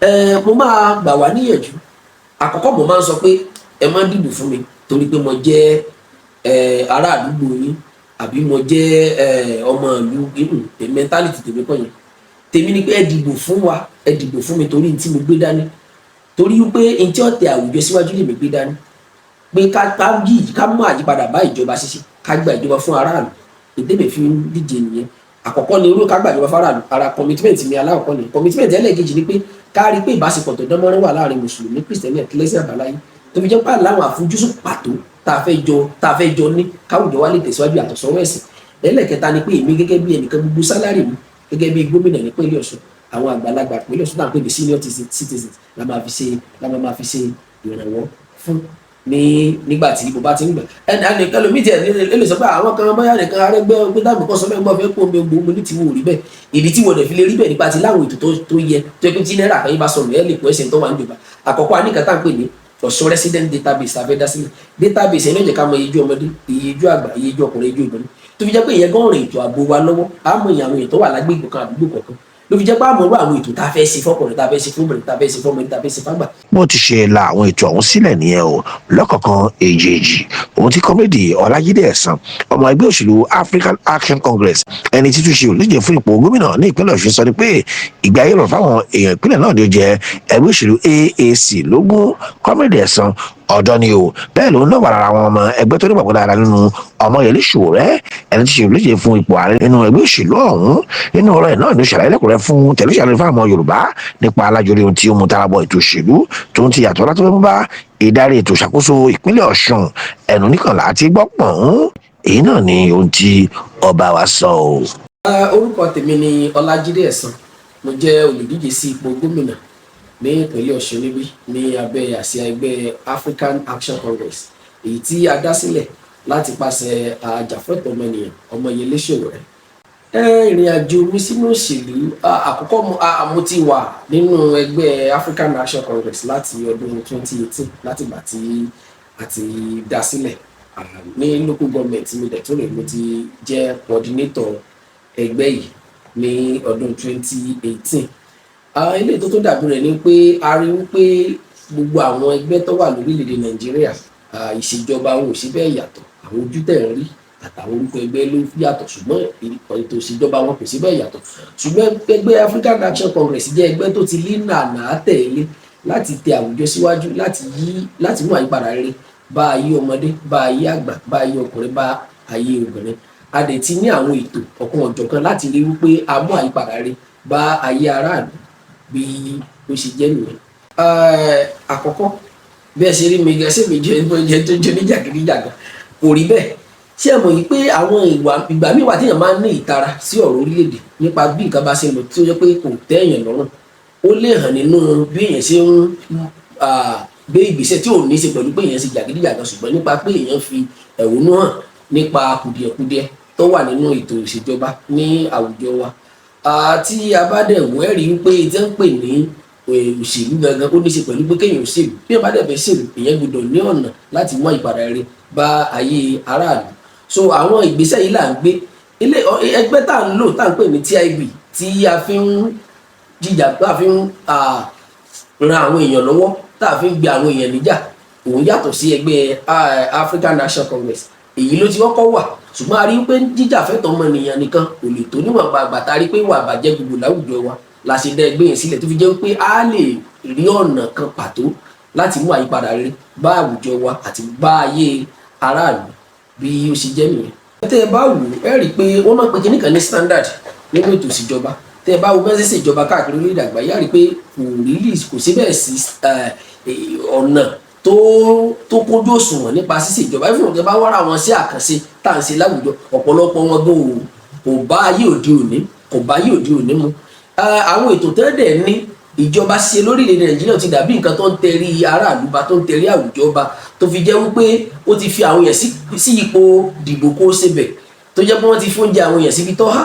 Ẹ mo máa gbà wá níyànjú. Àkọ́kọ́, mo máa ń sọ pé ẹ má dìbò fún mi torí pé mo jẹ́ ará àdúgbò yín àbí mo jẹ́ ọmọ ìlú inú. Mentality tèmi kọ́ yẹn. Tèmi ni pé ẹ dìbò fún wa, ẹ dìbò fún mi torí ní tí mo gbé dání, torí pé n tí ó tẹ àwùjọ síwájú lèmi gbé dání, pé ká yí, ká mú àyípadà bá ìjọba ṣíṣe, ká gba ìjọba fún aráàlú. Èdè mi fi ń díje nìyẹn. Àkọ́kọ́ ni irú ká gba ìjọba fún aráàlú. Ara commitment mi alákọ̀ọ́kọ́ ni. Commitment ẹlẹ́ẹ̀kejì ni pé ká rí pé ìbáṣepọ̀ tó dán mọ́rán wà láàrin mùsùlùmí, kìrìsìtẹ́nì àti lẹ́sìn àbáláyé, tó fi jẹ́ pé láwọn àfojúsùn pàtó tá a fẹ́ jọ ní káwùjọ wa lè tẹ̀síwájú, yàtọ̀ sọ́rọ̀ ẹ̀sìn. Ẹlẹ́ẹ̀kẹta ni pé èmi gẹ́gẹ́ bí ẹnìkan, gbogbo salary mi gẹ́gẹ́ bí gómìnà nípínlẹ̀ Ọ̀ṣun, àwọn àgbàlagbà ìpínlẹ̀ Ọ̀ṣun náà pè ní senior citizens la máa fi ṣe ìrànwọ́ fún ní nígbà tí mo bá ti ń gbà. Ẹnì ẹnìkan lomi tiẹ̀ lè sọ pé àwọn kan bóyá nìkan Arẹ́gbẹ́ pé táàmù kan sọ fẹ́ gbọ́ fẹ́ kó omi gbogbo ní tiwọn ò rí bẹ́ẹ̀. Ìdí tí wọ́n dẹ̀ fi lè rí bẹ́ẹ̀ nípa ti láwọn ètò tó yẹ tó yẹ pé tí náírà kan yín bá sọnù, ẹ lè kó ẹsẹ̀ tó wà níjọba. Àkọ́kọ́, àníkàn tá à ń pè ní Ọ̀ṣun resident database tá a fẹ́ dá sílẹ̀. Database ẹni ó jẹ́ ká mọ iye ojú ọmọdé, iye ojú àgbà, iye ojú ọkùnrin, iye ojú obìnrin, tó fi jẹ́ pé ìyẹn gan rìn ètò ààbò wa lọ́wọ́. Á mọ ìyẹn àwọn èèyàn tó wà lágbègbè kan, àdúgbò kọ̀ọ̀kan, ló fi jẹ́ pé àmọ́ irú àwọn ètò tá a fẹ́ ṣe fọ́kùnrin, tá a fẹ́ ṣe fún obìnrin, tá a fẹ́ ṣe fọ́mọdé, tá a fẹ́ ṣe fágbà. Bó ti ṣe la àwọn ètò ọ̀hún sílẹ̀ nìyẹn o lọ́kọ̀ọ̀kan èjèèjì. Ohun tí Comrade Ọlájídé Ẹ̀sán, ọmọ ẹgbẹ́ òṣèlú African Action Congress, ẹni títún ṣe olùdíje fún ipò gómìnà ní ìpínlẹ̀ Ọ̀ṣun sọ ni pé ìgbé ayé rọ̀ fáwọn èèyàn ìpínlẹ̀ náà ni ó jẹ ẹgbẹ́ òṣèlú AAC lógún. Comrade Ẹ̀sán ọ̀dọ́ ni o, bẹ́ẹ̀ ló ń náà wà lára àwọn ọmọ ẹgbẹ́ tó nígbàgbọ́ dáadáa nínú Ọmọyẹlé Sowore, ẹni tí ṣe olùdíje fún ipò ààrẹ nínú ẹgbẹ́ òṣèlú ọ̀hún. Nínú ọ̀rọ̀ ẹ̀ náà ló ṣàlàyé lẹ́kùnrẹ́ fún tẹ̀lé fún àwọn Yorùbá nípa alájọrí ohun tí ó mú tarabọ̀ ètò òṣèlú tó ń ti yàtọ̀ látọ̀ fẹ́ mú bá ìdarí ètò ìṣàkóso ìpínlẹ̀ Ọ̀ṣun. Ẹnu níkànlá àti gbọ́pọ̀n. Èyí náà ni ohun tí ọba wa sọ o. Orúkọ tèmi ni Ọlájídé Ẹ̀sán. Mo jẹ́ olùdíje sí ipò gómìnà ní ìpínlẹ̀ Ọ̀ṣun níbí ní abẹ́ àsíá ẹgbẹ́ African Action Congress, èyí tí a dá sílẹ̀ láti pàṣẹ ajàfẹ́tọ̀ọ́ ọmọnìyàn Ọmọyẹlé Sowore. Ìrìn àjò mi sínú òṣèlú, àkọ́kọ́, mo ti wà nínú ẹgbẹ́ African Action Congress láti ọdún 2018, látìgbà tí a ti dá sílẹ̀. Ní local government mi dẹ̀ tó rè, mo ti jẹ́ coordinator ẹgbẹ́ yìí ní ọdún 2018. Eléyìí tó tó dàbí rẹ̀ ni pé a rí wípé gbogbo àwọn ẹgbẹ́ tó wà lórílẹ̀‐èdè Nàìjíríà, ìṣèjọba wọn ò sí bẹ́ẹ̀ yàtọ̀. Àwọn ojú tẹ̀ ń rí àtàwọn orúkọ ẹgbẹ́ ló yàtọ̀, ṣùgbọ́n ètò ìṣèjọba wọn kò sí bẹ́ẹ̀ yàtọ̀. Ṣùgbọ́n ẹgbẹ́ African Action Congress jẹ́ ẹgbẹ́ tó ti ní nànà tẹ̀lé láti tẹ àwùjọ síwájú, láti yí, láti mú àyípadà rere bá ayé ọmọdé, bá ayé àgbà, bá ayé ọkùnrin, bá ayé obìnrin. A dẹ̀ ti ní àwọn ètò ọ̀kan ọ̀jọ̀kan láti rí wípé a mú àyípadà rere bá ayé aráàlú. Bí ó ṣe jẹ́ nìyẹn. Àkọ́kọ́, bí ẹ ṣe rí mi gẹ́sẹ̀ mi jẹ́ tó jẹ́ oníjàgídíjàgan, kò rí bẹ́ẹ̀. Ṣé ẹ mọ̀ yìí pé àwọn ìwà ìgbà míì wà téèyàn máa ń ní ìtara sí ọ̀rọ̀ orílẹ̀-èdè nípa bí nǹkan bá ṣe ń lọ, tí ó jẹ́ pé kò tẹ́ èèyàn lọ́rùn, ó lè hàn nínú bí èèyàn ṣe ń gbé ìgbésẹ̀ tí ò ní í ṣe pẹ̀lú pé èèyàn ṣe jàgídíjàgan, ṣùgbọ́n nípa pé èèyàn fi ẹ̀hónú hàn nípa kùdìẹ̀kudiẹ tó wà nínú ètò ìṣèjọba ní àwùjọ wa. Tí a bá dẹ̀ wò, ẹ́ rí i pé tí wọ́n ń pè ní òṣèlú gangan, ó ní í ṣe pẹ̀lú pé kéèyàn òṣèlú. Bí èèyàn bá dẹ̀ fẹ́ ṣèlú, èèyàn gbọ́dọ̀ ní ọ̀nà láti mú àyípadà rere bá ayé aráàlú. So àwọn ìgbésẹ̀ yìí là ń gbé. Ilé ẹgbẹ́ tá à ń lò, tá à ń pè ní TIB, tí a fi ń jíjà, tá a fi ń ran àwọn èèyàn lọ́wọ́, tá a fi ń gbé àwọn èèyàn níjà, òun yàtọ̀ sí ẹgbẹ́ African National Congress. Èyí ló ti kọ́kọ́ wà, ṣùgbọ́n a rí pé jíjà fẹ́tọ̀ọ́ ọmọnìyàn nìkan kò lè tó. Níwọ̀n àgbà tá a rí pé ìwà àbàjẹ́ gbogbo láwùjọ wa, la ṣe dá ẹgbẹ́ yẹn sílẹ̀, tó fi jẹ́ pé a lè rí ọ̀nà kan pàtó láti mú àyípadà rere bá àwùjọ wa àti bá ayé aráàlú. Bí ó ṣe jẹ́ nìyẹn. Tẹ́ ẹ bá wò ẹ rí i pé wọ́n máa ń pe kinní kan ní standard nínú ètò ìṣèjọba. Tẹ́ ẹ bá wo bẹ́ẹ̀ ṣe ìjọba káàkiri orílẹ̀-èdè àgbáyé, á rí i pé kò rí, kò síbẹ̀ sí ọ̀nà tó kójú òṣùwọ̀n nípa ṣíṣe ìjọba. Ìfúnni tẹ́ bá wára wọn sí àkànṣe tá à ń ṣe láwùjọ, ọ̀pọ̀lọpọ̀ wọn gan kò bá ayé òde òní, kò bá ayé òde òní mu. Àwọn ètò tẹ́lẹ̀ ní ìjọba ṣe lórílẹ̀‐èdè Nàìjíríà ti dàbí nǹkan tó ń tẹrí aráàlú ba, tó ń tẹrí àwùjọ ba, tó fi jẹ́ wípé ó ti fi àwọn èèyàn sí ipò dìbò kó ṣebẹ̀, tó jẹ́ pé wọ́n ti fóúnjẹ àwọn èèyàn síbi tó há.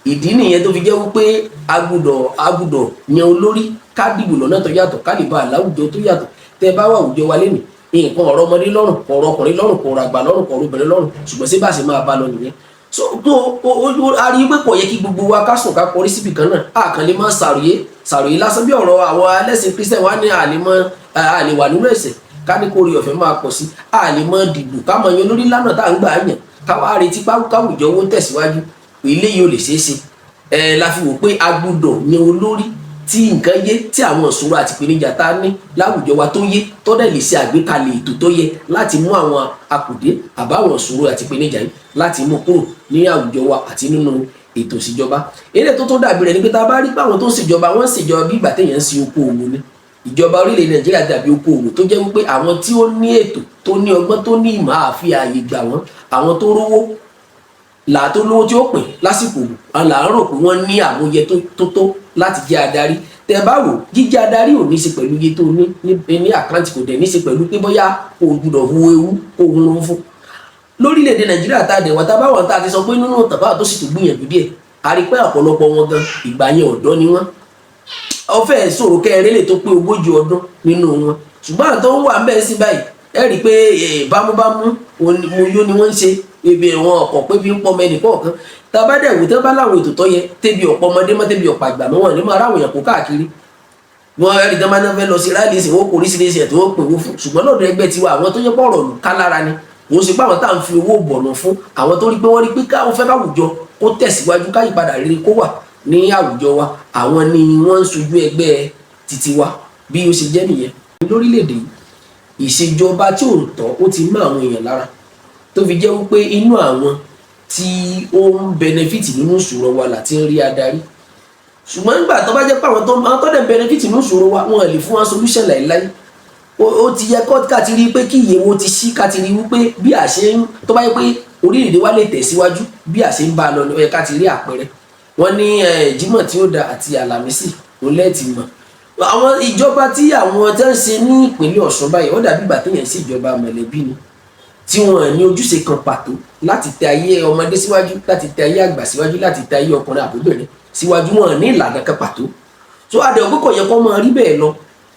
Ìdí nìyẹn tó fi jẹ́ wípé a gbọ́dọ̀ yan olórí, ká dìbò lọ́nà tó yàtọ̀, ká lè bá àláwùjọ tó yàtọ̀. Tẹ́ ẹ bá wà àwùjọ wa lẹ́nìí, nǹkan ọ̀rọ̀ ọmọdé lọ́rùn, ọ̀rọ̀ ọkùnrin lọ́rùn, ọ̀rọ̀ àgbà lọ́rùn, ọ̀rọ̀ obìnrin lọ́rùn, ṣùgbọ́n ṣé bá ṣe máa bá lọ nìyẹn? So tó o a rí i pé kò yẹ kí gbogbo wa ká sùn ká kọrí síbì kan náà. A kàn lè máa ṣàròyé ṣàròyé lásán bí ọ̀rọ̀ àwọn ẹlẹ́sìn Christian wa ní àlè mọ́ àlè wà nínú ẹ̀ṣẹ̀, ká ní kórè ọ̀fẹ́ máa pọ̀ sí, àlè mọ́ dìbò ká mọ̀ yan lórí lánàá tá à ń gbà yàn, ká wá retí káwùjọ owó tẹ̀síwájú. Eléyìí ò lè ṣeé ṣe. Ẹ la fi wò pé a gbọ́dọ̀ yan olórí tí nǹkan yé, tí àwọn ìṣòro àti ìpèníjà tá a ní láwùjọ wa tó yé, tó dẹ̀ lè ṣe àgbékalẹ̀ ètò tó yẹ láti mú àwọn akùdé àbáwọn ìṣòro àti ìpèníjà yìí, láti mú kúrò ní àwùjọ wa àti nínú ètò ìṣèjọba. Eré tó tó dàbí rẹ̀ ni pé tá a bá rí pé àwọn tó ń ṣèjọba, wọ́n ń ṣèjọba bí ìgbà téèyàn ń ṣe oko òwò ni. Ìjọba orílẹ̀ Nàìjíríà dàbí oko òwò tó jẹ́ wípé àwọn tí ó ní ètò, tó ní ọgbọ́n, tó ní ìmọ̀, àfi ààyè gbà wọ́n. Àwọn tó rówó là tó lówó tí ó pè lásìkò, là ń rò pé wọ́n ní àmúyẹ tó tó láti jẹ́ adarí. Tẹ́ bá wò, jíjẹ́ adarí ò ní í ṣe pẹ̀lú iye tó ní ní account, kò dẹ̀ ní í ṣe pẹ̀lú pé bóyá o gbúdọ̀ hu ewu kó o hun fún lórílẹ̀‐èdè Nàìjíríà tá a dẹ̀ wá. Tá a bá wà, tá a ti sọ pé nínú tàbá tó sì tún gbìyànjú díẹ̀, a rí pé ọ̀pọ̀lọpọ̀ wọn gan, ìgbà yẹn ọ̀dọ́ ni wọ́n. Ọfẹ́ sọ̀rọ̀ kẹrin lè tó pé 40 ọdún nínú wọn, ṣùgbọ́n àtọ́ ń wà ń bẹ́ẹ̀ sí báyìí, ẹ rí i pé bámúbámú mo yó ni wọ́n ń ṣe. Ebi wọn ọ̀pọ̀ pé bí ń pọ́ mẹ́nì kọ̀ọ̀kan. Tá a bá dẹ̀ wò, tẹ́ bá láwọn ètò tó yẹ, tẹ́bi ọ̀pọ̀ ọmọdé mọ́, tẹ́bi ọ̀pọ̀ àgbà mọ́, wọn ní máa ráwọn èèyàn kó káàkiri. Wọn ẹ̀rí tán máa ń fẹ́ lọ sí rally sí, wọn kò oríṣiríṣi ẹ̀ tó wọ́n pè wọ́n fún. Ṣùgbọ́n lọ́dọ̀ ẹgbẹ́ tiwa, àwọn tó yẹ pọ̀rọ̀ lù ká lára ni kò ń ṣe pé àwọn tá à ń fi owó bọ̀nà fún, àwọn tó rí pé wọ́n rí pé káwọn fẹ́ káwùjọ kó tẹ̀síwájú, káyípadà rere kó wà ní àwùjọ wa, àwọn ni wọ́n ń sojú ẹgbẹ́ titi wa. Bí ó ṣe jẹ́ nìyẹn. Lórílẹ̀‐èdè yìí, ìṣèjọba tí ò tọ́ ó ti mọ́ àwọn èèyàn lára, tó fi jẹ́ wípé inú àwọn tí ó ń benefit nínú ìṣòro wa láti ń rí adarí. Ṣùgbọ́n nígbà tó bá jẹ́ pé àwọn tó dẹ̀ benefit nínú ìṣòro wa, wọn lè fún wa solution láìláì. Ó ti yẹ kọ́ ká ti rí pé kí iye wo ti ṣí, ká ti rí wípé bí a ṣe ń tó bá yẹ pé orílẹ̀-èdè wa lè tẹ̀síwájú bí a ṣe ń bá a lọ ni ó yẹ ká ti rí àpẹẹrẹ. Wọ́n ní Jímọ̀ tí ó da àti Àlàmísì òun lẹ́ẹ̀tì mọ̀. Àwọn ìjọba tí àwọn tẹ́ ń ṣe ní ìpínlẹ̀ Ọ̀ṣun báyìí, ó dàbí ìgbà téèyàn sí ìjọba mọ̀lẹ́bí ni, tí wọ́n ní ojúṣe kan pàtó láti tẹ ayé ọmọdé síwájú, láti tẹ ayé àgbà síwájú, láti tẹ ayé ọkùnrin àbóbìnrin síwájú. Wọn ní ìlànà kan pàtó tó adé òkú. Kò yẹ kó máa rí bẹ́ẹ̀ lọ.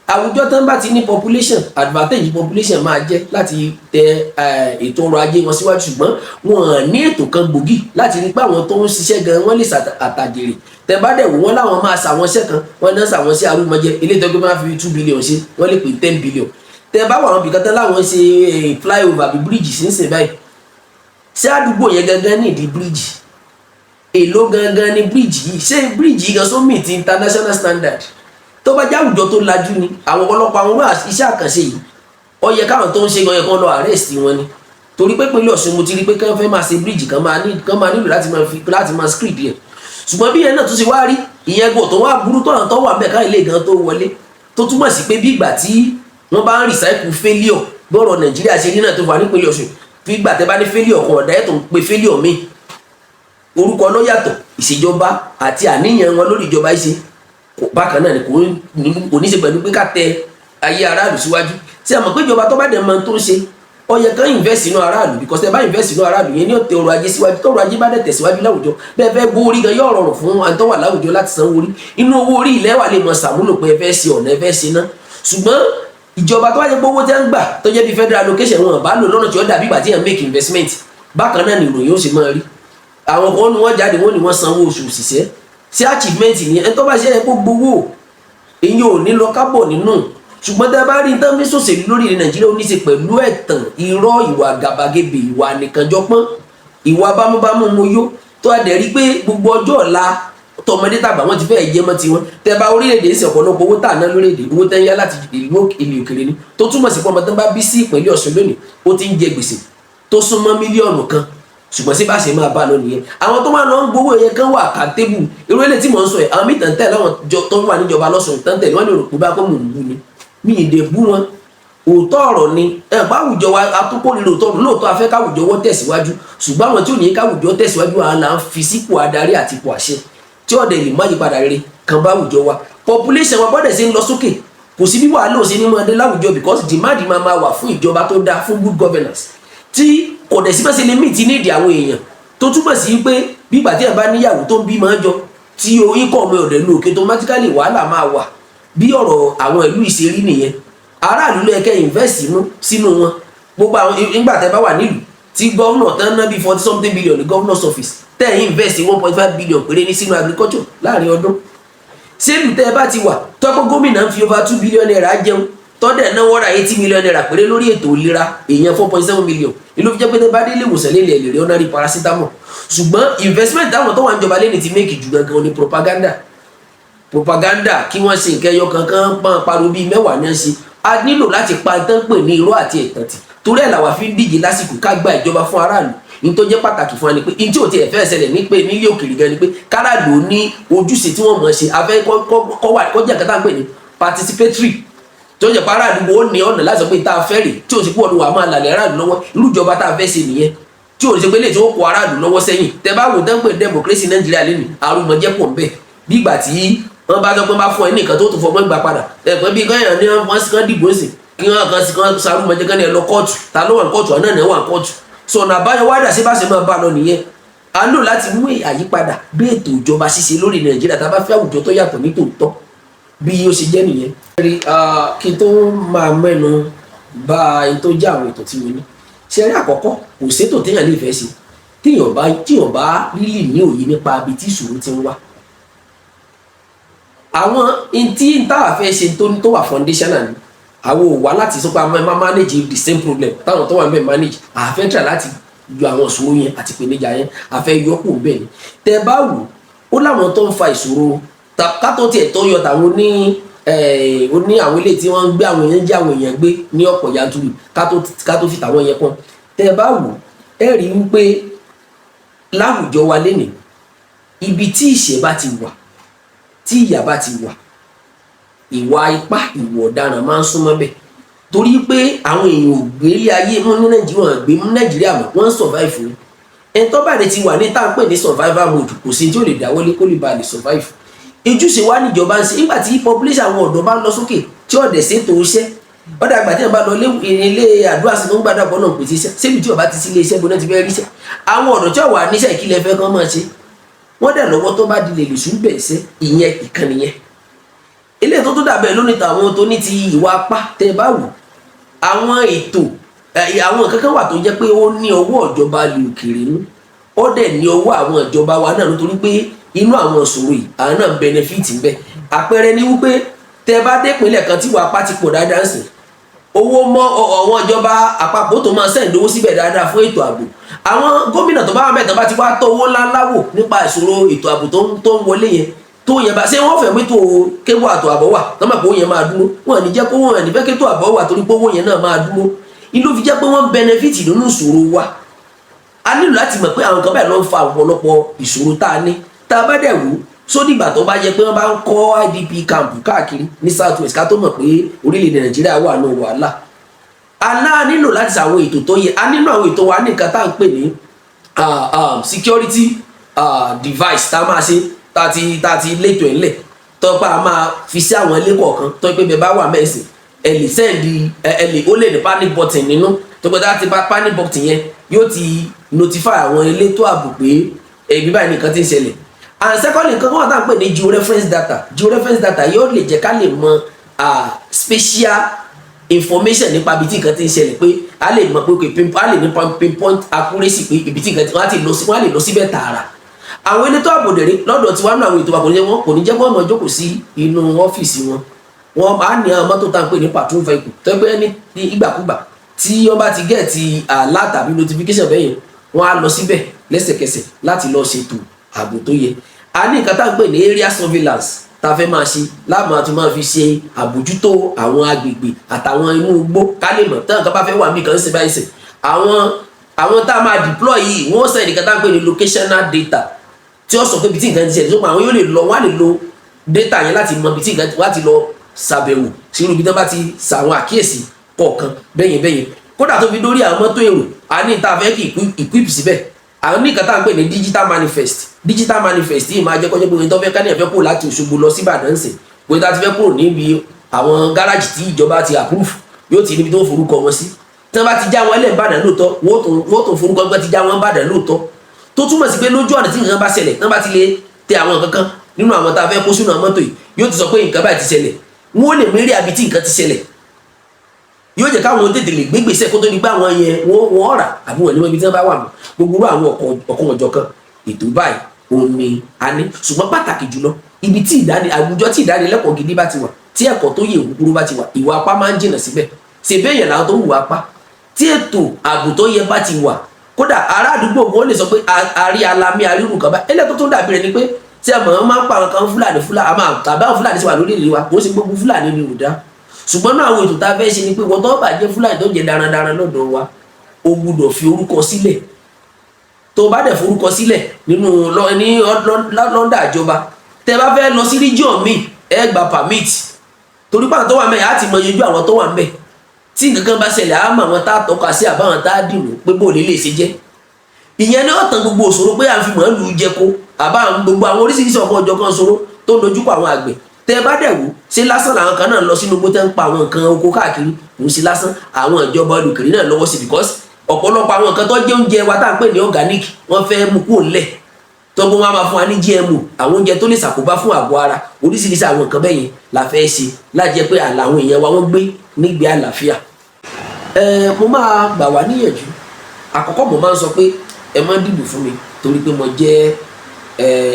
Àwùjọ tán bá ti ní population advantage, population máa jẹ́ láti tẹ ètò ọrọ̀ ajé wọn síwájú, ṣùgbọ́n wọn ní ètò kan gbòógì láti rí pé àwọn tó ń ṣiṣẹ́ gan wọ́n lè àtàjèrè. Tẹ bá dẹ̀ wò wọ́n, láwọn máa ṣàwọn iṣẹ́ kan, wọ́n náà ṣàwọn iṣẹ́ arúmọjẹ ilé ìtọ́jú máa fi 2 billion ṣe, wọ́n lè pè 10 billion. Tẹ bá wà, àwọn ibìkan tán láwọn ṣe flyover àbí bíríìjì sínsìn báyìí, ṣé àdúgbò yẹn gangan ní ìdí bíríìjì? Èló gangan ní bíríìjì yìí? Ṣé bíríìjì yìí gan só meet international standard? Tó bá jẹ́ àwùjọ tó lajú ni, àwọn ọ̀pọ̀lọpọ̀ àwọn iṣẹ́ àkànṣe yìí, ó yẹ káwọn tó ń ṣe gan yẹ kán lọ arrest wọn ni. Torí pé ìpínlẹ̀ Ọ̀ṣun, mo ti rí pé kán fẹ́ máa ṣe bíríìjì kan, máa ní kán máa nílò láti máa fi láti máa screed díẹ̀. Ṣùgbọ́n bí ìyẹn náà tún ṣe wá rí, ìyẹn gbọ́ tó wá burú tó àwọn tó wà bẹ́ẹ̀ káyọ̀ lè gan tó wọlé, tó túmọ̀ sí pé bí ìgbà tí wọ́n bá ń recycle failure, bọ́rọ̀ Nàìjíríà ṣe rí náà tó fà nípínlẹ̀ Ọ̀ṣun, bí ìgbà tẹ́ bá ní failure kan ọ̀dà ẹ̀ tó ń pe failure míì, orúkọ ló yàtọ̀. Ìṣèjọba àti àníyàn wọn lórí ìjọba yìí ṣe bákan náà ni, kò ní ṣe pẹ̀lú pé ká tẹ ayé aráàlú síwájú. Tí a mọ̀ pé ìjọba tó bá dẹ̀ mọ tó ń ṣe, ó yẹ kán invest sínú aráàlú, because ẹ bá invest sínú aráàlú yẹn ní ọ̀tẹ̀ ọrọ̀ ajé síwájú. Tọrọ̀ ajé bá dẹ̀ tẹ̀síwájú láwùjọ, bẹ́ẹ̀ fẹ́ gbówó orí gan, yóò rọrùn fún àwọn tó wà láwùjọ láti sanwó orí. Inú owó orí ilẹ̀ wà lè mọ sàmúlò pé ẹ fẹ́ ṣe ọ̀nà, ẹ fẹ́ ṣe ná. Ṣùgbọ́n ìjọba tó wá jẹ́ pé owó tẹ́ ń gbà tó jẹ́ bí federal allocation, wọn bá lò lọ́nà tí ó dàbí ìgbà tí yẹn make investment, bákan náà ni ìròyìn ó sì máa rí. Àwọn kan ní wọ́n jáde, wọ́n ní wọ́n sanwó oṣù òṣìṣẹ́. Sí achievement ni ẹni tó bá ṣe é kó gbowó, èyí ò ní lọ kábọ̀ nínú. Ṣùgbọ́n tẹ́ bá rí tán fi ṣòṣèlú lórí ilẹ̀ Nàìjíríà, ó ní í ṣe pẹ̀lú ẹ̀tàn, irọ́, ìwà gàbàgebè, ìwà nìkànjọpọ́n, ìwà bámúbámú mo yó, tó a dẹ̀ rí pé gbogbo ọjọ́ ọ̀la tọmọdé tàgbà wọn ti fẹ́ jẹ́ mọ́ tiwọn. Tẹ́ bá orílẹ̀-èdè ṣe, ọ̀pọ̀lọpọ̀ owó tà ná lórílẹ̀-èdè, owó tẹ́ ń yá láti ìlú òkèèrè ni, tó túmọ̀ sí pé ọmọ tán bá bí sí ìpínlẹ̀ Ọ̀ṣun lónìí, ó ti ń jẹ gbèsè tó súnmọ́ 1 mílíọ̀nù. Ṣùgbọ́n sí bá ṣe máa bá lọ nìyẹn, àwọn tó máa lọ ń gbowó yẹn kan wà kàtébù. Irú ilé tí mò ń sọ yẹn, àwọn míì tàn tẹ̀ láwọn tó wà níjọba lọ́sùn tàn tẹ̀lé wọ́n lè rò pé bá kó mò ń bú ni. Mi ì dé bú wọn, òótọ́ ọ̀rọ̀ ni. Ẹ bá àwùjọ wa atúkò nílò òótọ́ ọ̀rọ̀. Lóòótọ́ a fẹ́ káwùjọ wọ́n tẹ̀síwájú, ṣùgbọ́n àwọn tí ò ní káwùjọ tẹ̀síwájú, àwọn là ń fi sípò adarí àti ipò àṣẹ tí ọ̀dẹ̀ lè má yípadà rere kan bá àwùjọ wa. Population wa gbọ́dọ̀ ṣe ń lọ sókè, kò sí bí wàhálà ò sí ní máa dé láwùjọ, because demand máa máa wà fún ìjọba tó dáa, fún good governance, tí kò dẹ̀ sí bá ṣe lè meet need àwọn èèyàn, tó túmọ̀ sí pé bí ìgbà tí ẹ̀ bá níyàwó tó ń bímọ jọ, tí oyin kọ̀ ọmọ ọ̀dẹ̀ lóòkè, automatically wàhálà máa wà. Bí ọ̀rọ̀ àwọn ìlú ìṣerí nìyẹn. Aráàlú ló yẹ kẹ́ invest sínú wọn. Gbogbo àwọn nígbà tẹ́ bá wà nílùú Tí governor tán ná bíi 40 something billion ní governor's office, tẹ́ ẹ̀ invest 1.5 billion péré ní sínú agriculture láàrin ọdún. Sẹ́lù tẹ́ ẹ bá ti wà tọ́pọ̀, gómìnà ń fi over ₦2 billion jẹun, tọ́dẹ̀ náà wọ́n ra ₦80 million péré lórí ètò ìlera èèyàn 4.7 million. Ìlú fi jẹ́ pé tẹ́ bá dé ilé ìwòsàn lélẹ̀, lè rí ordinary paracetamol. Ṣùgbọ́n investment táwọn tó wà ń jọba lẹ́ni ti make jù gangan ní propaganda, propaganda. Kí wọ́n ṣe nǹkan ẹyọ kankan pọ́n pariwo bíi mẹ́wàá náà ṣe. A nílò láti pa tán pè ní irọ́ àti ẹ̀tàn tì. Torí ẹ̀ làwa fi ń díje lásìkò ká gba ìjọba fún aráàlú. Ní tó jẹ́ pàtàkì fún wa ni pé ní tí ò tiẹ̀ fẹ́ ṣẹlẹ̀ ní pé nílé òkèèrè gan ni pé káràlú ní ojúṣe tí wọ́n mọ̀ ṣe. Afẹ́ kọ́ wà kọjá nǹkan tá à ń pè ní participatory, tó jẹ́ pé aráàlú ó ní ọ̀nà láti sọ pé tá a fẹ́ rè, tí ò sì kú ọdún wa máa làlẹ́ aráàlú lọ́wọ́. Irú ìjọba tá a fẹ́ ṣe nìyẹn, tí ò ní ṣe pé lè tí ó kó aráàlú lọ́wọ́ sẹ́yìn. Tẹ bá wò tẹ́ ń pè democracy Nàìjíríà lẹ́nu, àrùmọ̀jẹ́ pọ̀ ń bẹ̀. Bí ìgbà tí wọ́n bá sọ pé wọ́n bá fún ẹ ní nǹkan tó tún fọgbọ́n gbà padà ẹ̀ pé bí kẹ́hìn ní wọ́n sì kàn dìbò sí kí wọ́n kàn sí kàn sarúmọ̀jẹ́ kàn ní ẹ lọ kóòtù. Ta ló wà ní kóòtù? Àná ní wà ní kóòtù. Sọ ọ̀nà àbáyọ wádà sí bá ṣe máa bá lọ nìyẹn. A lò láti mú àyípadà bí ètò ìjọba ṣíṣe lórí Nàìjíríà tá a bá fẹ́ àwùjọ tó yàtọ̀ ní tòótọ́, bí ó ṣe jẹ́ nìyẹn. Rí kí n tó máa mẹ́nu bà ẹni tó jẹ́ àwọn ètò tí mo ní ṣe rí, àkọ́kọ́, kò sétò téèyàn lè fẹ́ ṣe téèyàn bá really ní òye nípa ibi tí ìṣòro ti ń wá. Àwọn ntí táwa fẹ́ ṣe tó wà foundational ni. Àwọn ò wá láti sọ pé a máa manage the same problem táwọn tó wà níbẹ̀ manage. A fẹ́ try láti yọ àwọn ìṣòro yẹn àti ìpèníjà yẹn, a fẹ́ yọ kúrò bẹ́ẹ̀ ni. Tẹ́ bá wò ó, láwọn tó ń fa ìṣòro kátó tiẹ̀ tó yọ tàwọn ní ó ní àwọn ilé tí wọ́n ń gbé àwọn èèyàn, jẹ́ àwọn èèyàn gbé ní ọ̀pọ̀ yanturu, kátó fi tàwọn yẹn kún. Tẹ́ bá wò, ẹ rí i wípé láwùjọ wa lénìí, ibi tí ìṣẹ́ bá ti wà, tí ìyà bá ti wà, ìwà ipá, ìwà ọ̀daràn máa ń súnmọ́ bẹ̀, torí pé àwọn èèyàn ò gbé ilé ayé mú ní Nàìjíríà, gbé mú Nàìjíríà mọ́, wọ́n ń survive ni. Ẹni tó bá rẹ̀ ti wà ní tá à ń pè ní survival mode, kò sí tí ó lè dáwọ́lé kó lè ba lè survive. Ojúṣe wa níjọba ń ṣe nígbà tí population àwọn ọ̀dọ́ bá ń lọ sókè, tí ọ̀dẹ̀ ṣètò iṣẹ́ ọ̀dà àgbà tí wọ́n bá lọ ilé àdúrà sí tó ń gbàdúrà bọ́ náà pèsè iṣẹ́ síbi tí ọba ti sí ilé iṣẹ́ gbóná ti fẹ́ ríṣẹ́. Àwọn ọ̀dọ́ tí ó wà níṣẹ́, ìkílẹ̀ fẹ́ kán máa ṣe? Wọ́n dẹ̀ lọ́wọ́ tó bá di lè lè sùn bẹ̀ ṣẹ́. Ìyẹn ìkànnì yẹn. Ilé tó tó dàbẹ̀ lónìí tàwọn tó ní ti ìwà apá, tẹ́ bá wò àwọn ètò, àwọn kankan wà tó jẹ́ pé ó ní ọwọ́ ìjọba lè òkèèrè nú, ó dẹ̀ ní ọwọ́ àwọn ìjọba wa náà, nítorí pé inú àwọn ìṣòro yìí, àwọn náà benefit ń bẹ. Àpẹẹrẹ ni wípé tẹ́ bá dé ìpínlẹ̀ kan tí ìwà apá ti pọ̀ dáadáa ń sìn, owó mọ́ àwọn ìjọba àpapọ̀ tó máa send owó síbẹ̀ dáadáa fún ètò ààbò. Àwọn gómìnà tó bá wà mẹ́ta bá ti wá tọ́ owó ńláńlá wò nípa ìṣòro ètò ààbò tó ń wọlé yẹn, tó yẹn bá ṣé wọ́n fẹ́ mẹ́tò kébù àtò àbọ̀ wà tọ́mọ̀ pé owó yẹn máa dúró, wọn ní jẹ́ kó wọn ní fẹ́ kétò àbọ̀ wà, torí pé owó yẹn náà máa dúró. Inú fi jẹ́ pé wọ́n benefit nínú ìṣòro wa. A nílò láti mọ̀ pé àwọn kan báyìí ló ń fa ọ̀pọ̀lọpọ̀ ìṣòro tá a ní. Tá a bá dẹ̀ wò sódìgbà tó bá jẹ́ pé wọ́n bá ń kọ́ IDP camp káàkiri ní South West ká tó mọ̀ pé orílẹ̀-èdè Nàìjíríà wà ní wàhálà. A náà nílò láti ṣàwọn ètò tó yẹ. A nínú àwọn ètò wa ní nǹkan tá à ń pè ní security device tá a máa ṣe, tá a ti létò ẹ̀ ńlẹ̀, tọ́pẹ́ a máa fi sí àwọn ilé kọ̀ọ̀kan, tó pé bẹ́ẹ̀ bá wà mẹ́sìn, ẹ lè send ẹ lè ó lè ní panic button nínú, tó pé tá a ti bá panic button yẹn, yóò ti notify àwọn elétò ààbò pé ẹbí báyìí nìkan ti ń ṣẹlẹ̀. And secondly, nǹkan kan wà tá à ń pè ní georeference data. Georeference data yóò lè jẹ́ ká lè mọ spatial information nípa ibi tí nǹkan ti ń ṣẹlẹ̀, pé a lè mọ̀ pé a lè ní pinpoint accuracy pé ibi tí nǹkan ti wọ́n á ti lọ sí, wọ́n á lè lọ síbẹ̀ tààrà. Àwọn elétò ààbò dẹ̀rẹ̀ lọ́dọ̀ tí wọ́n á ní àwọn ètò ààbò wọn kò ní jẹ́ kó wọ́n máa jókòó sí inú ọ́fíìsì wọn. Wọ́n á ní àwọn mọ́tò tá à ń pè ní patrol vehicle, tó pé ní ìgbàkúgbà tí wọ́n bá ti get alert tàbí notification bẹ́yẹn, wọ́n á lọ síbẹ̀ lẹ́sẹ̀kẹsẹ̀ láti lọ ṣètò ààbò tó yẹ. A ní nǹkan tá à ń pè ní area surveillance tá a fẹ́ máa ṣe láàmú àti máa fi ṣe àbójútó àwọn agbègbè àtàwọn inú igbó, ká lè mọ̀ tán nǹkan bá fẹ́ wà níbi kan ṣe báyìí sìn. Àwọn tá a máa deploy yìí, wọ́n send nǹkan tá à ń pè ní locational data tí ó sọ pé ibi tí nǹkan ti ṣẹlẹ̀ tó pa, àwọn yóò lè lọ, wọ́n á lè lo data yẹn láti mọ ibi tí nǹkan wọ́n á ti lọ ṣàbẹ̀wò sínú ibi tí wọ́n bá ti ṣàwọn àkíyèsí kọ̀ọ̀kan bẹ́yẹn bẹ́yẹn. Kódà tó fi dórí àwọn mọ́tò èrò, a ní tá a fẹ́ kí equip síbẹ̀. Àwọn ní nǹkan tá à ń pè ní digital manifest. Digital manifest yìí máa jẹ́ kọjá pé tó fẹ́ ká ní ẹ̀fẹ́ kúrò láti Òṣogbo lọ sí Ìbàdàn sìn, pé tá a ti fẹ́ kúrò níbi àwọn gáràjì tí ìjọba ti approve, yóò ti níbi tó ń forúkọ wọn sí. Tí wọ́n bá ti já wọn lẹ̀ Ìbàdàn lóòótọ́, wọ́n tún forúkọ gbọ́ ti já wọn Ìbàdàn lóòótọ́, tó túmọ̀ sí pé lójú ọ̀nà tí nǹkan bá ṣẹlẹ̀, tí wọ́n bá ti lè tẹ àwọn nǹkan kan nínú àwọn tá a fẹ́ kó sínú àwọn mọ́tò yìí, yóò ti sọ pé nǹkan báyìí ti ṣẹlẹ̀. Wọ́n lè mérí àbí tí nǹkan ti ṣẹlẹ̀. Yóò jẹ́ káwọn tètè lè gbégbèsè kó tó di pé àwọn yẹn wọ́n rà àbí wọ́n ní wọ́n ibi tí wọ́n bá wà mọ́. Gbogbo àwọn ọ̀kan ọ̀jọ̀kan ètò báyìí òun ni a ní. Ṣùgbọ́n pàtàkì jùlọ, ibi tí ìdáni àwùjọ tí ìdánilẹ́kọ̀ọ́ gidi bá ti wà, tí ẹ̀kọ́ tó yè kúkúrú bá ti wà, ìwà apá máa ń jìnà síbẹ̀. Ṣe bẹ́ẹ̀ yẹn làwọn tó hùwà apá, tí ètò ààbò tó yẹ bá ti wà, kódà ará àdúgbò wọn lè sọ pé àrí alamí arírù kan bá ẹlẹ́ tó dàbí rẹ̀ ni pé tí a mọ̀ ọ́n máa ń pa àwọn kan Fúlàní, Fúlàní àmọ́ àbá àwọn Fúlàní sì wà lórí ìlú wa. Kò sí gbogbo Fúlàní ni ò dá, ṣùgbọ́n náà àwọn ètò tá a fẹ́ ṣe ni pé wọ́n tó bá jẹ́ Fúlàní tó jẹ́ darandaran lọ́dọ̀ wa, o gbúdọ̀ fi orúkọ sílẹ̀. Tó bá dẹ̀ forúkọ sílẹ̀ nínú ní lọ́ndà ìjọba, tẹ́ bá fẹ́ lọ sí region míì, ẹ gba permit, torí pàtó tó wà mẹ́ẹ̀ á ti mọ iyejú àwọn tó wà mẹ́ẹ̀. Tí nǹkan kan bá ṣẹlẹ̀, á mọ àwọn tá a tọ́ka sí àbáwọn tá a dìbò pé bó lè lè ṣe jẹ́. Ìyẹn ní ọ̀tàn gbogbo òṣòro pé à ń fi màálù jẹko àbá gbogbo àwọn oríṣiríṣi ọkọ̀ ọjọ́ kan ṣòro tó ń dojúkọ àwọn àgbẹ̀. Tẹ bá dẹ̀ wò, ṣé lásán làwọn kan náà lọ sínú igbó tẹ́ ń pa àwọn nǹkan oko káàkiri? Kò sí lásán. Àwọn ìjọba olùkèrè náà lọ́wọ́ sí, because ọ̀pọ̀lọpọ̀ àwọn nǹkan tó jẹ́ oúnjẹ wa tá à ń pè ní organic, wọ́n fẹ́ mú kúrò ńlẹ̀, tọ́gbọ́n wọn á máa fún wa ní GMO, àwọn oúnjẹ tó lè ṣàkóbá fún àgọ́ ara. Oríṣiríṣi àwọn nǹkan bẹ́yẹn la fẹ́ ṣe lájẹ́ pé àlà àwọn èèyàn wa wọ́n gbé nígbé àlàáfíà. Ẹ mo máa gbà wá níyànjú. Àkọ́kọ́, mo máa ń sọ pé ẹ má dìbò fún mi torí pé mo jẹ́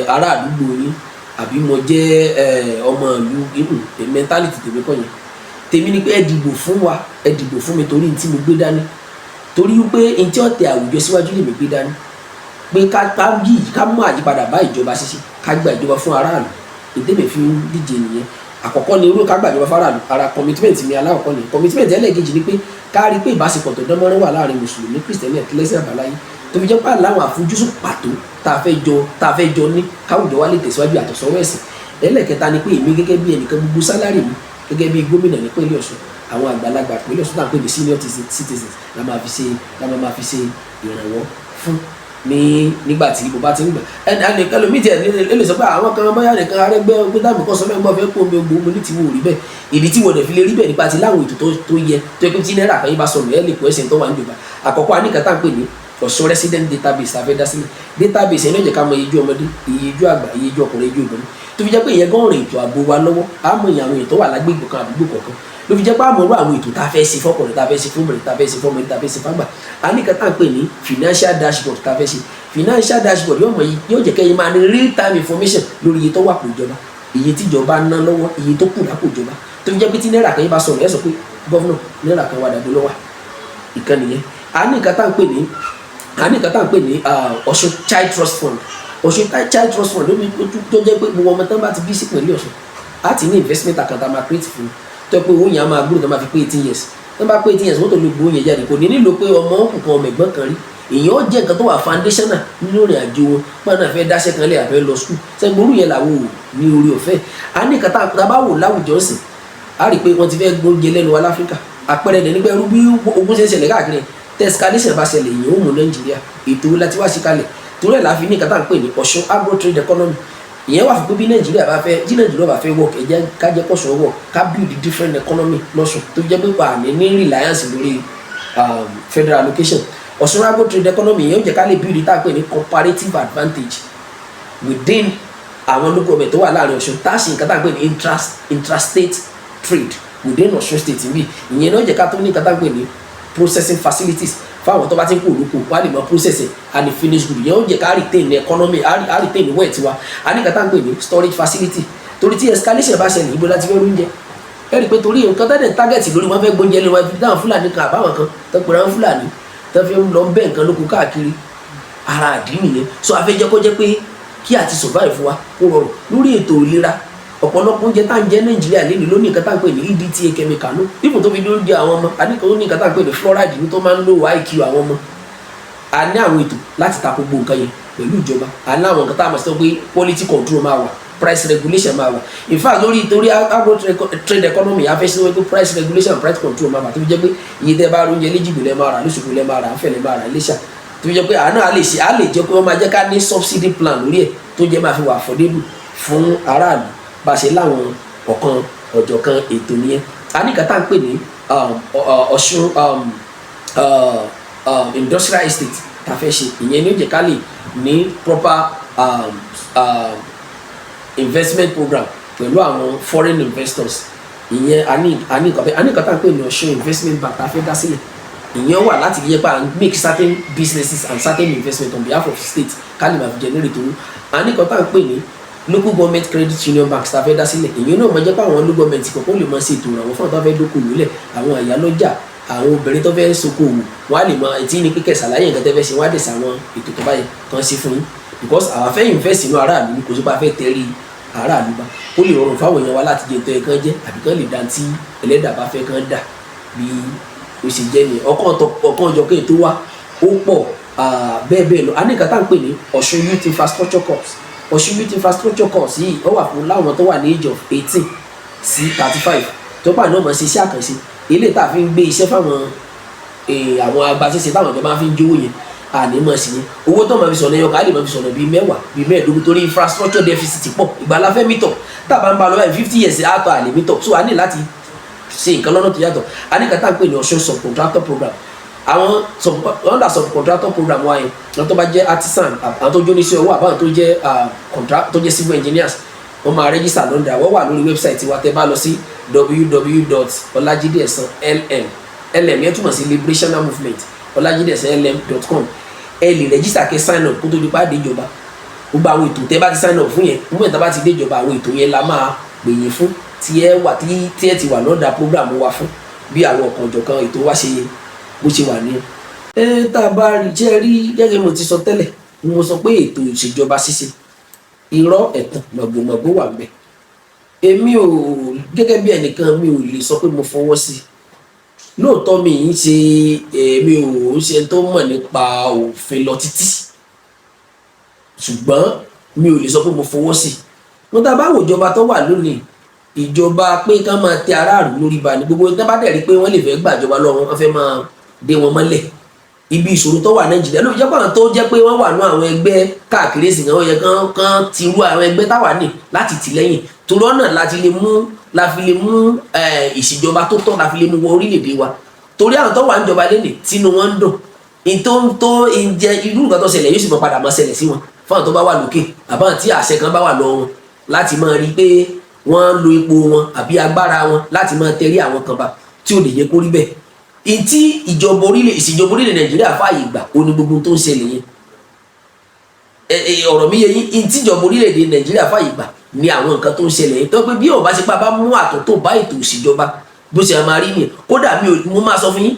ará àdúgbò yín àbí mo jẹ́ ọmọ ìlú inú. Mentality tèmi kọ́ yẹn. Tèmi ni pé ẹ dìbò fún wa, ẹ dìbò fún mi torí ní tí mo gbé dání, torí wípé ní tí ọ̀tẹ̀ àwùjọ síwájú lèmi gbé dání, pé ká yí, ká mú àyípadà bá ìjọba ṣíṣe, ká gba ìjọba fún aráàlú. Èdè mi fi ń díje nìyẹn. Àkọ́kọ́ ni irú ká gba ìjọba fún aráàlú. Ara commitment mi alákọ̀ọ́kọ́ ni. Commitment ẹlẹ́ẹ̀kejì ni pé ká rí pé ìbáṣepọ̀ tó dán mọ́rán wà láàrin Mùsùlùmí, Kìrìsìtẹ́nì àti lẹ́sìn àbáláyé, tó fi jẹ́ pé àláwọn àfojúsùn pàtó tá a fẹ́ jọ ní káwùjọ wa lè tẹ̀síwájú àtọ̀sọ́rọ̀ ẹ̀sìn. Ẹlẹ́ẹ̀kẹta ni pé èmi gẹ́gẹ́ bí ẹnìkan, gbogbo salary mi gẹ́gẹ́ bí gómìnà nípínlẹ̀ Ọ̀ṣun, àwọn àgbàlagbà ìpínlẹ̀ Ọ̀ṣun tá à ń pè ní senior citizens la máa fi ṣe ìrànwọ́ fún ní nígbà tí mo bá ti ń gbà. Ẹnì ẹlòmíì tiẹ̀ lè sọ pé àwọn kan bóyá nìkan Arẹ́gbẹ́ pé táàmì kan sọ mẹ́gbọ́n fẹ́ kó omi ogbó mo ní tiwo ò rí bẹ́ẹ̀. Ìdí tí wọ́n dẹ̀ fi lè rí bẹ́ẹ̀ nípa ti láwọn ètò tó yẹ tó yẹ pé tí náírà kan yín bá sọnù, ẹ̀ lè kó ẹsẹ̀ tó wà níjọba. Àkọ́kọ́, a ní kan tá à ń pè ní Ọ̀ṣun resident database tá a fẹ́ dá sílẹ̀. Database yẹn ló jẹ́ ká mọ iye ọmọdé, iye ojú àgbà, iye ojú ọkùnrin, iye ojú obìnrin, tó fi jẹ́ pé ìyẹn gan rìn ètò ààbò wa lọ́wọ́. Á mọ ìyẹn àwọn ètò wà lágbègbè kan, àdúgbò kọ̀ọ̀kan, ló fi jẹ́ pé àmọ́ irú àwọn ètò tá a fẹ́ ṣe fọ́kùnrin, tá a fẹ́ ṣe fún obìnrin, tá a fẹ́ ṣe fọ́mọdé, tá a fẹ́ ṣe fágbà. A ní kan tá à ń pè ní financial dashboard tá a fẹ́ ṣe. Financial dashboard yóò mọ̀ yìí, yóò jẹ́ kẹ́yìn máa ní real time information lórí iye tó wà pò ìjọba, iye tí ìjọba ná lọ́wọ́, iye tó kù lápò ìjọba, tó fi jẹ́ pé tí náírà kan yín bá sọ̀rọ̀, ẹ sọ pé governor, náírà kan wà dàbí lọ́wọ́. Ìkan nìyẹn. A ní nǹkan tá à ń pè ní Ọ̀ṣun Child Trust Fund. Ọ̀ṣun Child Trust Fund ló tó jẹ́ pé gbogbo ọmọ tán bá ti bí sípìnlẹ̀ Ọ̀ṣun, á ti ní investment account a máa create fún, tó yẹ pé owó yẹn á máa gbúrò tó máa fi pé 18 years. Tó bá pé 18 years, wọ́n tó lè gbowó yẹn jáde. Kò ní nílò pé ọmọ òkùnkùn, ọmọ ẹ̀gbọ́n kan rí. Èèyàn ó jẹ́ nǹkan tó wà foundational nínú ìrìn àjò wọn pọ́n náà fẹ́ dáṣẹ́ kan lẹ̀ àfẹ́ lọ school sẹ́gbórú yẹn làwọn ò ní orí ọ̀fẹ́. A ní nǹkan tá a bá wò láwùjọ sìn, á rí i pé wọ́n ti fẹ́ gbóúnjẹ lẹ́nu wa láfíríkà. Àpẹẹrẹ dẹ̀ nígbà irú bí ogun ṣe ń ṣẹlẹ̀ káàkiri, tí escalation bá ṣẹlẹ̀, èèyàn ó mú Nàìjíríà. Ètò láti wá sí kalẹ̀, torí ẹ̀ la fi ní nǹkan tá à ń pè ní Ọ̀ṣun agro trade economy. Ìyẹn wà fún pé bí Nàìjíríà bá fẹ́ tí Nàìjíríà bá fẹ́ work, ẹ jẹ́ ká jẹ́ kọ́sùn work, ká build different economy lọ́sùn, tó fi jẹ́ pé wà ní reliance lórí federal allocation. Ọ̀ṣun agro trade economy ìyẹn ó jẹ́ ká lè build tá à ń pè ní comparative advantage within àwọn local government tó wà láàrin Ọ̀ṣun, tá a ṣe nǹkan tá à ń pè ní intrastate trade within Ọ̀ṣun State níbí. Ìyẹn náà jẹ́ ká tó ní nǹkan tá à ń pè ní processing facilities fáwọn tó bá ti ń kó olóko wá lè mọ process ẹ̀ and finish good. Ìyẹn ó jẹ́ ká retain economy, á retain wealth wa. A ní nǹkan tá à ń pè ní storage facility, torí tí escalation bá ṣẹlẹ̀, ibo láti fẹ́ oúnjẹ? Ẹ rí i pé torí nǹkan tẹ́lẹ̀ target lórí wọn fẹ́ gbóúnjẹ lé wọn fi dáhùn Fúlàní kan àbáwọn kan tó pèrè àwọn Fúlàní tó fi ń lọ bẹ́ nǹkan lóko káàkiri. Ara àdí nìyẹn. So a fẹ́ jẹ́ kó jẹ́ pé kí àti survive wa kó rọrùn. Lórí ètò ìlera, ọ̀pọ̀lọpọ̀ oúnjẹ tá à ń jẹ Nàìjíríà lẹ́nu ló ní nǹkan tá à ń pè ní EDTA chemical ló ipò tó fi lóúnjẹ àwọn ọmọ. A ní kan ó ní nǹkan tá à ń pè ní fluoride ní tó máa ń lo IQ àwọn ọmọ. A ní àwọn ètò láti ta gbogbo nǹkan yẹn pẹ̀lú ìjọba. A ní àwọn nǹkan tá a mọ̀ sí pé quality control máa wà, price regulation máa wà. In fact, lórí torí agro trade economy, a fẹ́ ṣe wípé price regulation and price control máa wà, tó fi jẹ́ pé iye tẹ́ bá oúnjẹ léjìgbò lẹ́ máa rà, lóṣogbo lẹ́ máa rà, Ifẹ̀ lẹ́ máa rà, Iléṣà, tó fi jẹ́ pé àánú a lè ṣe, a lè jẹ́ pé wọ́n máa jẹ́ ká ní subsidy plan lórí ẹ̀, tó jẹ́ máa fi wà affordable fún aráàlú. Bá a ṣe láwọn ọ̀kan ọ̀jọ̀kan ètò nìyẹn. A ní nǹkan tá à ń pè ní Ọ̀ṣun industrial estate tá a fẹ́ ṣe. Ìyẹn ní ó jẹ́ ká lè ní proper investment program pẹ̀lú àwọn foreign investors. Ìyẹn a ní nǹkan bẹ́ẹ̀. A ní nǹkan tá à ń pè ní Ọ̀ṣun Investment Bank tá a fẹ́ dá sílẹ̀. Ìyẹn wà láti yẹ pé à ń make certain businesses and certain investment on behalf of state, ká lè máa fi generate owó. A ní nǹkan tá à ń pè ní Local Government Credit Union Banks tá a fẹ́ dá sílẹ̀. Ìyẹn náà máa jẹ́ pé àwọn local government kọ̀ọ̀kan lè máa ṣe ètò ìrànwọ́ fún àwọn tó fẹ́ dókòwò lẹ̀, àwọn ìyálọ́jà, àwọn obìnrin tó fẹ́ ṣokòwò. Wọ́n á lè máa tí ní pípẹ́ ṣàlàyé nǹkan tẹ́ fẹ́ ṣe, wọ́n á dẹ̀ sàwọn ètò tó báyìí kan ṣe fún yín, because àwa fẹ́ invest sínú aráàlú. Kò sí pé a fẹ́ tẹ̀rí aráàlú bá ó lè rọrùn fáwọn èèyàn wa láti jẹ tó yẹ kán jẹ, àbí kán lè dá tí ẹlẹ́dàá bá fẹ́ kán dà. Bí ó ṣe jẹ́ nìyẹn. Ọ̀kan ọjọ́ kéè tó wá ó pọ̀ bẹ́ẹ̀ bẹ́ẹ̀ lọ. A ní nǹkan tá à ń pè ní Ọ̀ṣun Youth Infrastructure Corps. Ọ̀ṣun Youth Infrastructure Corps yìí, ó wà fún láwọn tó wà ní age of 18 sí 35, tó pà náà mọ̀ sí iṣẹ́ àkànṣe eléyìí tá a fi ń gbé iṣẹ́ fáwọn àwọn agbaṣẹ́ṣe táwọn ìjọba fi ń jówó yẹn. Àní mọ̀ sí yẹn, owó tó máa fi sọ̀nà ẹyọ ká lè máa fi sọ̀nà bíi 10, bíi 15, torí infrastructure deficit pọ̀. Ìgbà la fẹ́ meet up? Tá a bá ń bá a lọ báyìí, 50 years àtọ̀ àlè meet up. So a ní láti ṣe nǹkan lọ́nà tó yàtọ̀. A ní nǹkan tá à ń pè ní Ọ̀ṣun Subcontractor Program. Àwọn sub under subcontractor program wa yẹn, àwọn tó bá jẹ́ artisan, àwọn tó jó ní sí ọwọ́, àbáwọn tó jẹ́ contract, tó jẹ́ civil engineers, wọ́n máa register lọ́ndà. Wọ́n wà lórí website wa. Tẹ́ bá lọ sí www.olajideesanlm, LM yẹn túmọ̀ sí Liberational Movement, olajideesanlm.com, ẹ lè register kẹ́ sign up kó tó di pa dé ìjọba. Gbogbo àwọn ètò tẹ́ bá ti sign up fún yẹn, nígbà tá bá ti dé ìjọba, àwọn ètò yẹn la máa pè yín fún, tí ẹ wà tí ẹ ti wà lọ́dà program wa fún bí àwọn ọ̀kan ọ̀jọ̀kan ètò wa ṣe bó ṣe wà ní. Ẹ tá a bá rí jẹ́ rí, gẹ́gẹ́ mo ti sọ tẹ́lẹ̀, mo sọ pé ètò ìṣèjọba ṣíṣe, irọ́, ẹ̀tàn, màgòmágó wà ńbẹ̀. Èmi ò, gẹ́gẹ́ bí ẹnìkan, mi ò lè sọ pé mo fọwọ́ sí i. Lóòótọ́, mi ń ṣe, èmi ò ń ṣe tó mọ̀ nípa òfin lọ títí, ṣùgbọ́n mi ò lè sọ pé mo fọwọ́ sí i. Wọ́n tá a bá wò ìjọba tó wà lónìí, ìjọba pé ká máa tẹ aráàlú lórí ba ni. Gbogbo tó bá dẹ̀ rí pé wọ́n lè fẹ́ gbàjọba lọ́wọ́, wọ́n fẹ́ máa dé wọn mọ́lẹ̀. Ibi ìṣòro tó wà Nàìjíríà ló fi jẹ́ pé àwọn tó jẹ́ pé wọ́n wà ní àwọn ẹgbẹ́ káàkiri sì kan, ó yẹ kán ti rú àwọn ẹgbẹ́ táwa ní láti tì lẹ́yìn, torí ọ̀nà láti lè mú la fi lè mú ìṣèjọba tó tọ́ la fi lè mú wọ orílẹ̀-èdè wa. Torí àwọn tó wà níjọba lẹ́nìí, tínú wọn ń dùn ìtò tó ń jẹ, irú nǹkan tó ṣẹlẹ̀ yóò sì máa padà máa ṣẹlẹ̀ sí wọn. Fáwọn tó bá wà lókè, àbáwọn tí àṣẹ kan bá wà lọ́wọ́ wọn láti máa rí i pé wọ́n ń lo ipò wọn àbí agbára wọn láti máa tẹrí àwọn kan ba, tí ò lè yẹ kó rí bẹ́ẹ̀. Ìtí ìjọba orílẹ̀ ìṣèjọba orílẹ̀ Nàìjíríà fààyè gbà ó ní gbogbo tó ń ṣẹlẹ̀ yẹn. Ọ̀rọ̀ mi yẹ yín. Ìtí ìjọba orílẹ̀-èdè Nàìjíríà fààyè gbà ní àwọn nǹkan tó ń ṣẹlẹ̀ yẹn, tó pé bí ọba ṣe pa bá mú àtúntò bá ètò ìṣèjọba, bó ṣe máa rí nìyẹn. Kódà mi ò, mo máa sọ fún yín,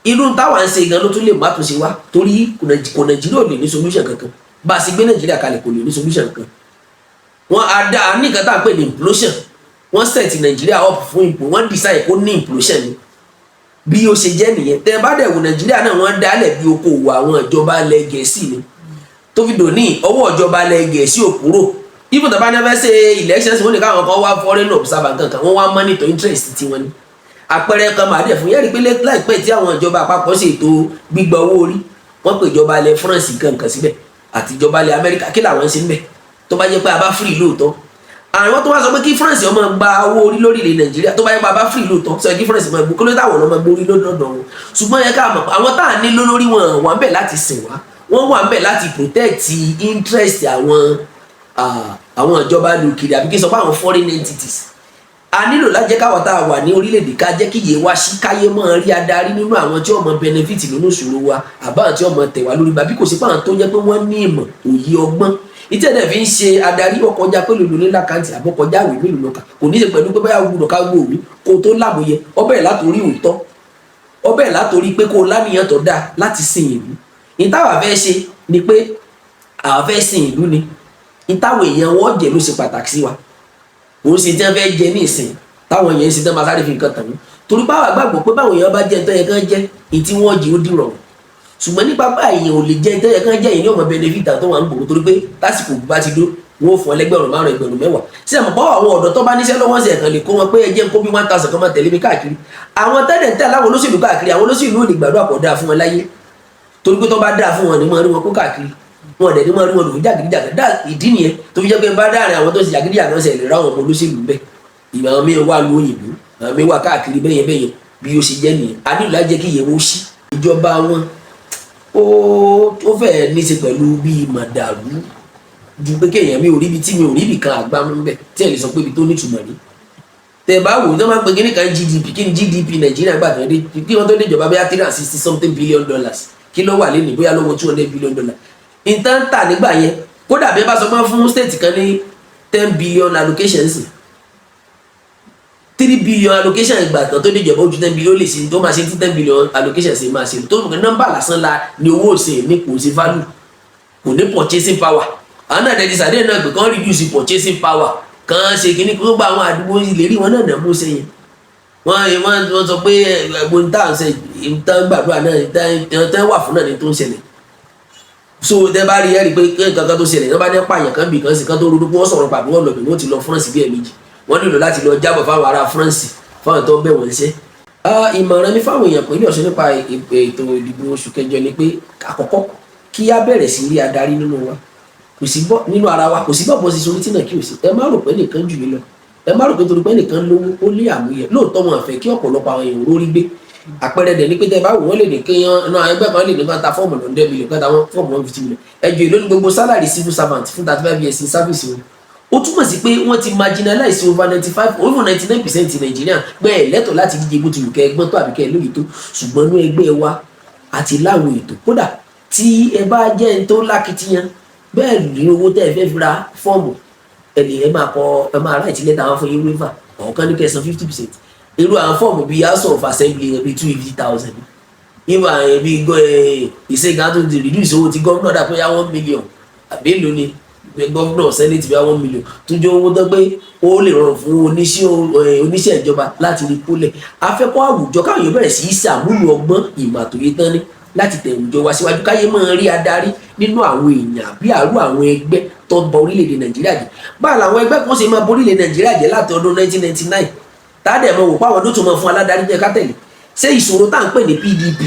irú táwa ń ṣe gan ló tún lè má tún ṣe wá, torí kò Nàìjíríà ò lè ní solution kankan. Bá a ṣe gbé Nàìjíríà kalẹ̀, kò lè ní solution kankan. Wọ́n á dá ní nǹkan tá à ń pè ní implosion. Wọ́n set Nàìjíríà up fún ipò, wọ́n decide kó ní implosion ni. Bí ó ṣe jẹ́ nìyẹn. Tẹ́ bá dẹ̀ wò, Nàìjíríà náà, wọ́n dálẹ̀ bí okòwò àwọn ìjọba ilẹ̀ Gẹ̀ẹ́sì ni. Tó fi dòní, ọwọ́ ìjọba ilẹ̀ Gẹ̀ẹ́sì ò kúrò. Even tó bá ní fẹ́ ṣe elections, wọ́n ní káwọn kan wá foreign observer kankan, wọ́n wá monitor interest tiwọn ni. Àpẹẹrẹ kan màá dẹ̀ fún yẹ́rì pé láìpẹ́ tí àwọn ìjọba àpapọ̀ ṣètò gbígba owó orí, wọ́n pè ìjọba ilẹ̀ France kankan síbẹ̀ àti ìjọba ilẹ̀ Amẹ́ríkà. Kí làwọn ń ṣe ń bẹ̀? Tó bá jẹ́ pé a bá free lóòótọ́, àwọn tó wá sọ pé kí France ọmọ gba owó orí lórílẹ̀ Nàìjíríà, tó bá yẹ pé a bá free lóòótọ́, sọ kí France máa gbó, kí ló táwọn ọmọ gbórí lọ́dọ̀ wọn? Ṣùgbọ́n yẹ ká mọ̀, àwọn tá à ní lólórí, wọn wà ń bẹ̀ láti sìn wá, wọ́n wà ń bẹ̀ láti protect interest àwọn ìjọba lòkìrì, àbí kí n sọ pé àwọn foreign entities. A nílò láti jẹ́ káwọn tá a wà ní orílẹ̀-èdè, ká jẹ́ kí iye wa sí, káyé máa rí adarí nínú àwọn tí ó máa benefit nínú ìṣòro wa, àbáwọn tí ó máa tẹ̀ wá lórí bàbí. Kò sí pé àwọn tó jẹ́ pé wọ́n ní ìmọ̀, òye, ọgbọ́n ìtẹ̀lẹ̀ fi ń ṣe adarí, ó kọjá pé lòlò ní lákàntì àbọ̀ kọjá àwẹ̀ mélòó lọ́kà. Kò ní í ṣe pẹ̀lú pé báyà gbúdọ̀ ká gbó òwe kó tó lámòye. Ó bẹ̀rẹ̀ látòrí òótọ́, ó bẹ̀rẹ̀ látòrí pé kó o láníyàn tó dáa láti sin ìlú. Ìtawà fẹ́ ṣe ni pé àwọn fẹ́ sin ìlú ni. Ìtawà èèyàn wọ́n jẹ́ ló ṣe pàtàkì sí wa. Òun sì tí wọ́n fẹ́ jẹ ní ìsìn táwọn èèyàn sì tán máa sáré fi nǹkan tàn mí, torí báwa gbàgbọ́ pé báwọn èèyàn bá jẹ́ ntọ́ yẹ kán jẹ́, ìtí wọ́n jẹ́ ó dìrọ̀. Ṣùgbọ́n nípa bá èèyàn ò lè jẹ́ ntọ́ yẹ kán jẹ́, èèyàn ní ọmọ benefit tó wà ń gbòòrò, torí pé lásìkò bá ti dó, wọ́n fún ọ lẹ́gbẹ̀rún 5, ẹgbẹ̀rún 10 sí. Àmọ́ báwo àwọn ọ̀dọ́ tó bá níṣẹ́ lọ́wọ́ sí ẹ̀kan lè kó wọn pé ẹ jẹ́ ń kó bí 1,000 kan máa tẹ̀lé mi káàkiri, àwọn tẹ́lẹ̀ ń tẹ̀lé àwọn olóṣèlú káàkiri. Àwọn olóṣèlú ò lè gbàdúrà kó dáa fún wọn láyé, torí pé tó bá dáa fún wọn ní máa rí wọn kó káàkiri, wọn dẹ̀ ní máa rí wọn lò fún jàgídíjàgan. Dá ìdí nìyẹn tó fi jẹ́ pé bá dáàrin àwọn tó ṣe jàgídíjàgan ṣe lè ráwọn ọmọ olóṣèlú bẹ́ẹ̀. Ìgbà àwọn míín wà lóyìnbó, àwọn míín wà káàkiri bẹ́yẹn bẹ́yẹn. Bí ó ṣe jẹ́ nìyẹn. A nílò láti jẹ́ kí ìyẹ̀wò ṣí. Ìjọba wọn ó fẹ́ẹ̀ ní í ṣe pẹ̀lú bíi màdàrú ju pé kéèyàn mi ò ríbi tí mi ò ríbi kan àgbámú bẹ́ẹ̀ tí ẹ̀ lè sọ pé ibi tó nítumọ̀ rí. Tẹ́ Tẹ bá wò ó, máa ń pe kíní kan GDP. Kí ni GDP Nàìjíríà gbà tó dé, kí wọ́n tó dé ìjọba? Bóyá 360 something billion dollars. Kí ló wà lẹ́nu? Bóyá ló wọ $200 billion. Ìtàn tà nígbà yẹn, kódà bí ẹ bá sọ pé fún state kan ní 10 billion allocation sí 3 billion allocation, ìgbà kan tó dé ìjọba, ojú 10 billion lè ṣe tó máa ṣe tí 10 billion allocation ṣe máa ṣe tó. Nọ́mbà lásán la ní owó ṣe ní, kò sí value, kò ní purchasing power. Àwọn náà dẹ̀dí sàdé náà pé kán reduce purchasing power, kán ṣe kínní kó gba àwọn àdúgbò ìlérí wọn náà mú ṣe yẹn. Wọ́n sọ pé ẹ̀gbọ́n tá à ń ṣe ìtàn gbàdúrà náà, ìtàn wà fún náà ní tó ń ṣẹlẹ̀. So tẹ bá rí, ẹ rí pé nǹkan kan tó ṣẹlẹ̀, tó bá ní pààyàn kan bì kan sí kan tó ronú pé wọ́n sọ̀rọ̀ pàbí wọ́n lọ bẹ̀, wọ́n ti lọ France bí ẹ̀ẹ̀mejì, wọ́n nílò láti lọ jábọ̀ fáwọn ará France, fáwọn tó ń bẹ̀ wọ́n ṣẹ́. Ìmọ̀ràn mi fáwọn èèyàn pẹ̀lú Ọ̀ṣun nípa ètò ìdìbò oṣù kẹjọ ni pé, àkọ́kọ́, kí á bẹ̀rẹ̀ sí rí adarí nínú wa, kò sí bọ́ nínú ara wa, kò sí bọ́ bọ́ sí sórí tí náà kí o sí. Ẹ má rò pé nìkan jù yín lọ, ẹ má rò pé torí pé nìkan lówó ó lé àmúyẹ. Lóòótọ́, wọn fẹ́ kí ọ̀pọ̀lọpọ̀ àwọn èèyàn rórí gbé. Àpẹẹrẹ dẹ̀ ni pé tẹ́ bá wò, wọ́n lè ní kéèyàn náà, ẹgbẹ́ kan lè ní kán ta fọ́ọ̀mù 100 million, kán ta fọ́ọ̀mù 150 million. Ẹjọ́ èló ní gbogbo salary civil servant fún 35 years in service wọn? Ó túmọ̀ sí pé wọ́n ti marginalize over 95, over 99% Nàìjíríà pé ẹ̀ lẹ́tọ̀ọ́ láti díje, bó ti wù kẹ́ ẹgbọ́n tó àbí kẹ́ ẹ lóye tó. Ṣùgbọ́n ní ẹgbẹ́ wa àti láwọn ètò, kódà tí ẹ bá jẹ́ ẹni tó lákìtìyàn bẹ́ẹ̀ ní owó tẹ́ ẹ fẹ́ fi ra fọ́ọ̀mù, ẹ lè ẹ máa kọ, ẹ máa write lẹ́tà wọn fún yín waiver ọ̀kan ní kẹsàn 50%. Irú àwọn fọ́ọ̀mù bíi House of Assembly bíi 250,000, ìwà bíi ìṣègùn tó ti reduce owó tí gómìnà dà pé yá 1 million àbí èlò ni gómìnà, senate bíi 1 million, tó jẹ́ owó tó pé ó lè rọrùn fún oníṣẹ́ ìjọba láti rí kólẹ̀. Afẹ́kọ́ àwùjọ káwọn èèyàn bẹ̀rẹ̀ sí í ṣàmúlò ọgbọ́n, ìmọ̀ àtòyé tán ní láti tẹ̀ àwùjọ wa síwájú, káyé máa rí adarí nínú àwọn èèyàn àbí àrú àwọn ẹgbẹ́ tó ń ba orílẹ̀-èdè Nàìjíríà jẹ́. Báà làwọn ẹgbẹ́ kan ṣe máa ba orílẹ̀-èdè Nàìjíríà jẹ́ láti ọdún 1999, tá a dẹ̀ mọ̀ wò páwọn ọdún tó máa fún aládarí jẹ́ ká tẹ̀lé. Ṣé ìṣòro tá à ń pè ní PDP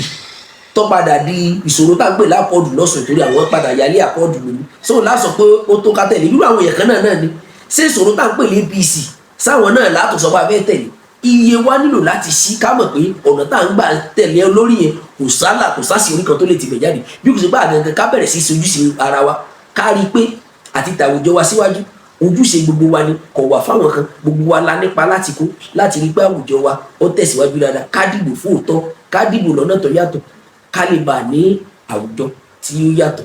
tó padà di ìṣòro tá à ń pè l'Accord lọ́sùn, torí àwọn padà yálé Accord lónìí, so lásọ pé ó tó ká tẹ̀lé irú àwọn èèyàn kan náà náà ni? Ṣé ìṣòro tá à ń pè ní APC sáwọn náà látò sọ pé a fẹ́ tẹ̀lé? Iye wa nílò láti ṣí, ká mọ̀ pé ọ̀nà tá à ń gbà tẹ̀lé olórí yẹn, kò sálà, kò sásì orí kan tó lè tibẹ̀ jáde bí kò sí bá àgàngàn. Ká bẹ̀rẹ̀ sí ṣojúṣe ara wa, ká rí i pé àti tàwùjọ wa síwájú, ojúṣe gbogbo wa ni, kò wà fáwọn kan. Gbogbo wa la nípa láti kó láti rí i pé àwùjọ wa ó tẹ̀síwájú dáadáa. Ká dìbò fún òótọ́, ká dìbò lọ́nà tó yàtọ̀, ká lè bà ní àwùjọ tí ó yàtọ̀.